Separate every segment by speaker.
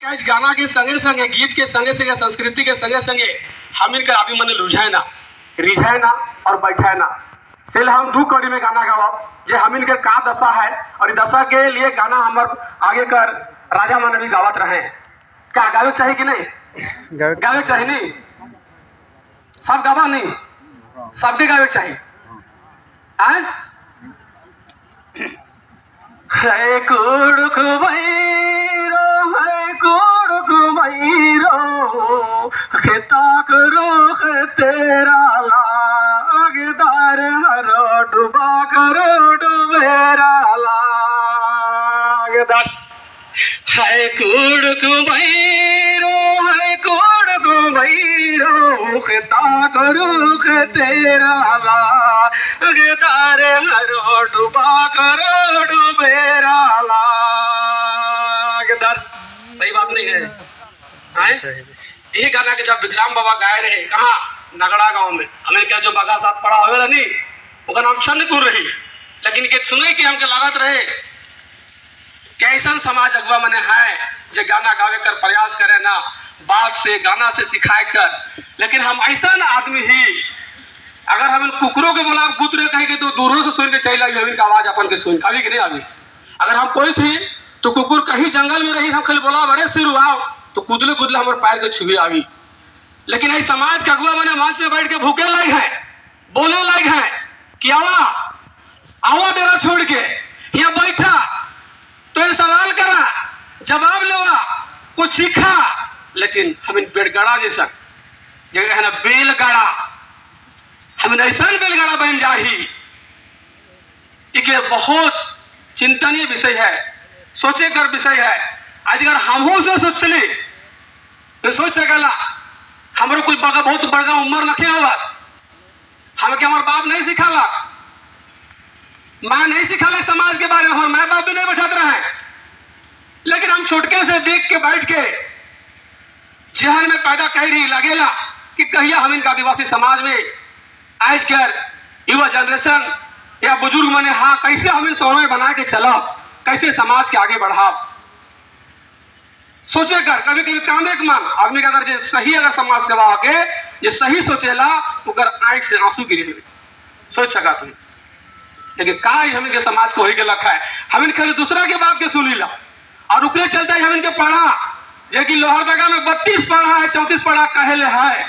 Speaker 1: आज गाना के संगे संगे, गीत के संगे संगे, संस्कृति के संगे संगे हम इनका आदमी मने रुझाए ना, रिझाए ना और बैठाए ना। से हम दू कड़ी में गाना गावा जे हम इनके का दशा है और दशा के लिए गाना हमार आगे कर राजा मन भी गावत रहे। क्या गावे चाहिए कि नहीं? गावे चाहिए नहीं? सब गावा नहीं, सबके गावे चाहिए। आए है कुड़ुक भैरो, है कुड़ुक भैरो, खेता करो तेरा लागदार, हरो डुबा करो डुबेरा लागदार। है कुड़ुक भैरो, है कुड़ुक भैरो, खेता करो तेरा लागदार, हरो डुबा करो डुबेरा लागदार। सही बात नहीं है? आए? यही गाना के जब विक्रम बाबा गाए रहे, कहाँ? नगड़ा गांव में। हमें क्या जो बगा साथ पढ़ा हुआ नहीं, उसका नाम चंदपुर रही, लेकिन के सुने के हमके लागत रहे कि ऐसा समाज अगुआ मने है जे गाना गावे कर प्रयास करे ना, बात से गाना से सिखाए कर। लेकिन हम ऐसा ना आदमी ही, अगर हम कुकरों के बोला गुतरे कहे के तो दूरों से सुन के चल आई हम आवाज अपन के सुन अभी कि नहीं अभी। अगर हम कोई सी तो कुकुर कहीं जंगल में रही, हम खाली बोला बड़े सिर आओ तो कुदले कुदले हमारे पैर के छुए आवी। लेकिन ये समाज के अगुआ मने मंच में बैठ के भूखे लायक है, बोले लायक है कि आवा आवा डेरा छोड़ के यहाँ बैठा तो ये सवाल करा, जवाब लेवा, कुछ सीखा। लेकिन हम इन बेलगाड़ा जैसा जगह है ना, बेलगाड़ा, हम ऐसा बेलगाड़ा बन जाही। ये बहुत चिंतनीय विषय है, सोचे कर विषय है। आज अगर हमहू से सोचली तो सोच सकेला, हमरो कोई बड़ा बहुत बड़का उम्र नखे हुआ, हमके हमार बाप नहीं सिखाला, माँ नहीं सिखाला समाज के बारे में, हमारे माँ बाप भी नहीं बैठाते रहे, लेकिन हम छोटके से देख के बैठ के जहन में पैदा कर रही लगेला कि कहिया हम इनका आदिवासी समाज में आज कर युवा जनरेशन या बुजुर्ग मने हाँ कैसे हम इन समन्वय बना के चला, कैसे समाज के आगे बढ़ाव। सोचे कर कभी कभी काम एक मान आदमी का अगर जे सही अगर समाज सेवा होके जे सही सोचेला ओकर आंख से आंसू गिरे हुए सोच सका तुम। लेकिन का हम के समाज को हो के लखा है, हम खाली दूसरा के बात के सुनीला और उकरे चलते हम इनके पढ़ा जे कि लोहरदगा में 32 पढ़ा है, 34 पढ़ा कहेले है,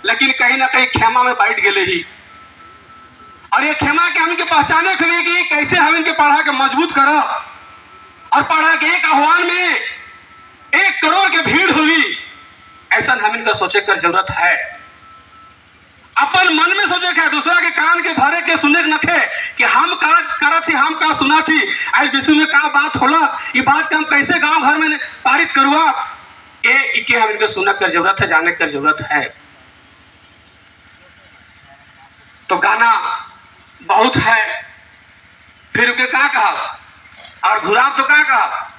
Speaker 1: लेकिन कहीं ना कहीं खेमा में बैठ गए ही। और ये खेमा के हम इनके पहचाने के कि कैसे हम इनके पढ़ा के मजबूत करो और पढ़ा के एक आह्वान में 1 करोड़ के भीड़ हुई, ऐसा हम इनका सोचे कर जरूरत है। अपन मन में सोचे के दूसरा के कान के भरे के सुने के नखे कि हम का करत थी, हम का सुना थी, आज विश्व में का बात होला, ये बात के हम कैसे गांव घर में पारित करुआ, ये इके हम इनके सुनने कर जरूरत है, जानने कर जरूरत है। तो गाना बहुत है, फिर उके का कहा और घुराब तो का कहा,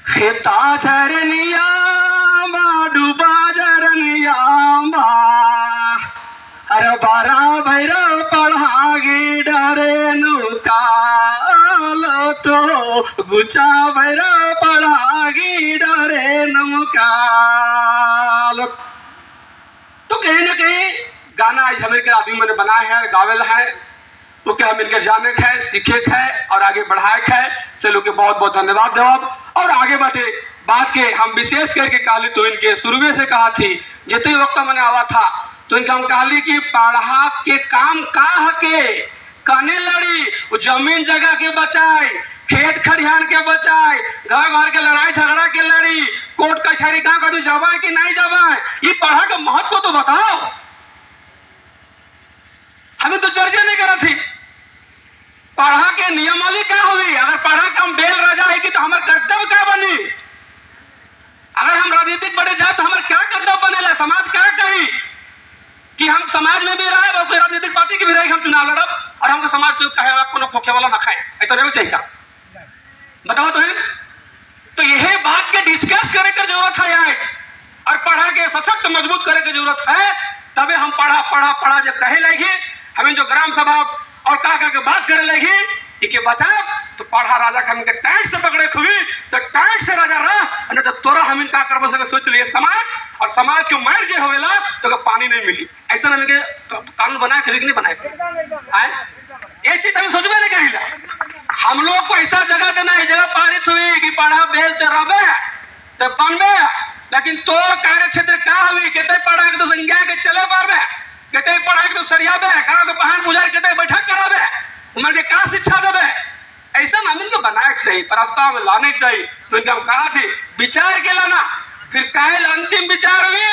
Speaker 1: खेता झरनिया डूबा झरनिया अरे बारा भैरा पढ़ागी डरे नुकालो तो गुचा भैरा पढ़ागी डरे नमुकालो। तो कहीं ना कहीं गाना आज हमें के आदमी मैंने बनाए है, गावेल है, तो क्या मिलकर जाने है, सीखे है और आगे बढ़ाए है। से लोग के बहुत बहुत धन्यवाद देव। और आगे बढ़े बात के हम विशेष करके कहली तो इनके शुरुए से कहा थी, जितने वक्त मैंने आवा था तो इनका हम कहली कि पढ़ा के काम का हके कने लड़ी, वो जमीन जगह के बचाए, खेत खरिहान के बचाए, घर घर के लड़ाई झगड़ा के लड़ी, कोर्ट कचहरी कहाँ कभी जवाए कि नहीं जवाए, ये पढ़ा का महत्व तो बताओ। हमें तो चर्चा नहीं करा थी पढ़ा के नियमावली क्या हुई। अगर पढ़ा के हम बेल राजा है कि तो हमारे कर्तव्य क्या बनी, अगर हम राजनीतिक बढ़े जाए तो हमारे क्या कर्तव्य बनेला, समाज क्या कही कि हम समाज में भी रहे और कोई राजनीतिक पार्टी के भी रहे, हम चुनाव लड़ब और हमको समाज को कहे कोनो खोखे वाला ना खाए, ऐसा नहीं चाहिए क्या बताओ तो है। तो यही बात के डिस्कस करे के जरूरत है आज, और पढ़ा के सशक्त मजबूत करे के जरूरत है। तबे हम पढ़ा पढ़ा पढ़ा जब कहे लगी, हमें जो ग्राम सभा और का का के बात करे लगी इके बचाव तो पढ़ा राजा के हमके टाइट से पकड़े खुबी, तो टाइट से राजा रह, नहीं तो तोरा हम का करबो सके सोच लिए समाज। और समाज के मार जे होवेला तो पानी नहीं मिली। ऐसा हमके कानून बनाए के नहीं बनाए आए, ये चीज हम सोचबे नहीं करीला। हम लोग को ऐसा जगह देना है, जगह पारित हुई कि पढ़ा बेल तो रबे तो बनबे, लेकिन तोर कार्य क्षेत्र का हुई, केते पढ़ा के तो संज्ञा के चले पारबे, केते पढ़ा के तो सरियाबे, गांव के पहाड़ पुजार केते बैठक कराबे, उमर के का शिक्षा देबे। ऐसा हम इनके बनाए के सही प्रस्ताव में लाने के चाहिए। तो इनका हम कहा थी विचार के लाना, फिर काहे अंतिम विचार हुई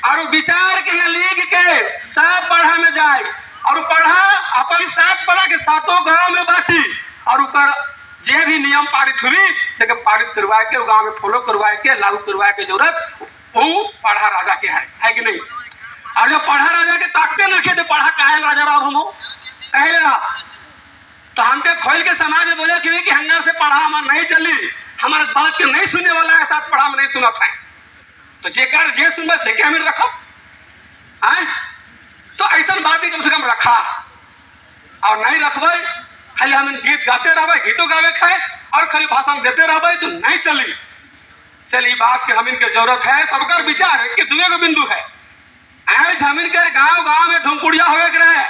Speaker 1: और वो विचार के यहाँ लीग के सब पढ़ा में जाए और वो पढ़ा अपन साथ पढ़ा के सातों गांव में बाटी और ऊपर जे भी नियम पारित हुई से के पारित करवाए के गांव में फॉलो करवाए के लागू करवाए के जरूरत वो पढ़ा राजा के है कि नहीं। और जब पढ़ा राजा के ताकते न के तो पढ़ा काहे राजा राव हम हो कहे रहा। तो हमके खोल के समाज में बोले कि हंगा से पढ़ा हमार नहीं चली, हमारे बात के नहीं सुनने वाला है, साथ पढ़ा में नहीं सुना था, तो जेकर जे सुनबे से के हमें रखो आए। तो ऐसा बात ही कम से कम रखा और नहीं रखबे खाली हम गीत गाते रहबे, गीतो गावे खाए और खाली भाषण देते रहबे तो नहीं चली। चल ई बात के हम इनके जरूरत है, सबकर विचार है कि दुए को बिंदु है। आज हम इनके गांव गांव में धुमकुड़िया होवे के रहे,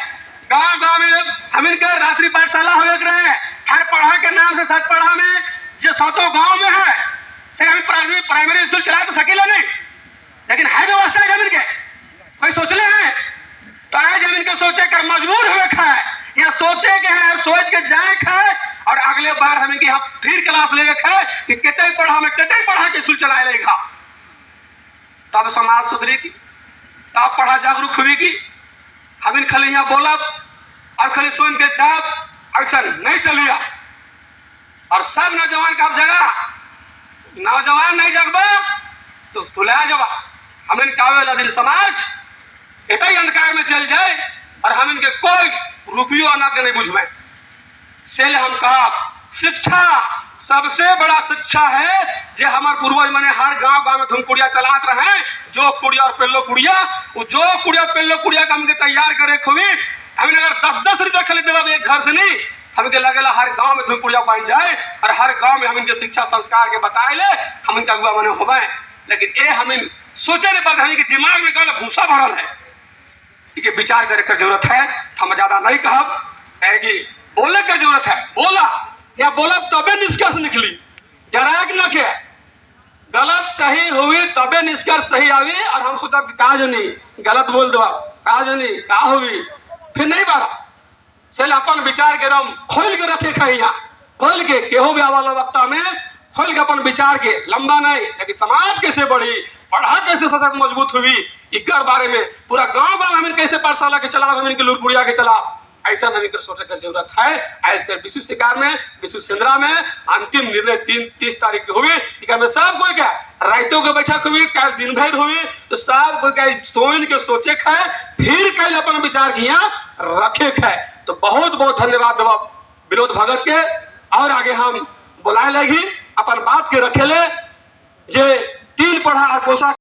Speaker 1: गांव गांव में हम इनके रात्रि पाठशाला होवे के रहे, हर पढ़ा के नाम से सात पढ़ा में जो सातों गांव में है से हम प्राइमरी स्कूल चला तो सकीला नहीं, लेकिन है व्यवस्था जमीन के कोई सोचले हैं। तो आज हम इनके सोचे कर मजबूर हुए खाए या सोचे के हैं, सोच के जाए खाए और अगले बार हम इनके यहाँ फिर क्लास लेके खाए कि कितने पढ़ा में कितने पढ़ा के स्कूल चलाए लेगा, तब समाज सुधरेगी, तब पढ़ा जागरूक हुई। हम इन खाली यहाँ बोलब और खाली सुन के चाप ऐसा नहीं चलिया। और सब नौजवान का अब जगह नौजवान नहीं जगबा तो भुला जबा। हम इनका वाला दिन समाज इतना ही अंधकार में चल जाए और हम इनके कोई रुपयो आना के नहीं बुझबे। से हम कहा शिक्षा सबसे बड़ा शिक्षा है जे हमार पूर्वज मने हर गांव गांव में धुमकुड़िया चलात रहे, जो कुड़िया और पेल्लो कुड़िया, वो जो कुड़िया पेल्लो कुड़िया का हमके तैयार करे खुबी। हमें अगर 10-10 रुपया खाली देवा एक घर से नहीं, हमके लगेला हर गांव में धुमकुड़िया बन जाए और हर गांव में हम इनके शिक्षा संस्कार के बताए ले हम इनका अगुआ मने होबे। लेकिन ए हम सोचे नहीं पाते, हम दिमाग में गल भूसा भरल है, के विचार करे के जरूरत है। हम ज्यादा नहीं कहब, है कि बोले के जरूरत है, बोला या बोला तबे निष्कर्ष निकली, डराक न के गलत सही हुई तबे निष्कर्ष सही आवी। और हम सोचा का जनी गलत बोल दवा, का जनी का हुई फिर नहीं बारा। चल अपन विचार के रम खोल के रखे खैया, खोल के केहू भी आवाला वक्ता में खोल के अपन विचार के लंबा नहीं, लेकिन समाज कैसे बढ़ी, पढ़ा कैसे सशक्त मजबूत हुई, इकर बारे में पूरा गांव गांव हमें कैसे पाठशाला के चलाओ, हमें के लुरकुड़िया के चलाओ, ऐसा हमें सोचने की जरूरत है। आज के विश्व शिकार में विश्व सेंद्रा में अंतिम निर्णय 30 तारीख के हुई, इकर में सब कोई क्या रातों के बैठक हुई, कल दिन भर हुई, तो सब कोई क्या सोच के सोचे खाए फिर कल अपन विचार किया रखे खाए। तो बहुत बहुत धन्यवाद देव विनोद भगत के। और आगे हम बुलाए लगी अपन बात के रखे ले जे तीन पढ़ा और कोसा।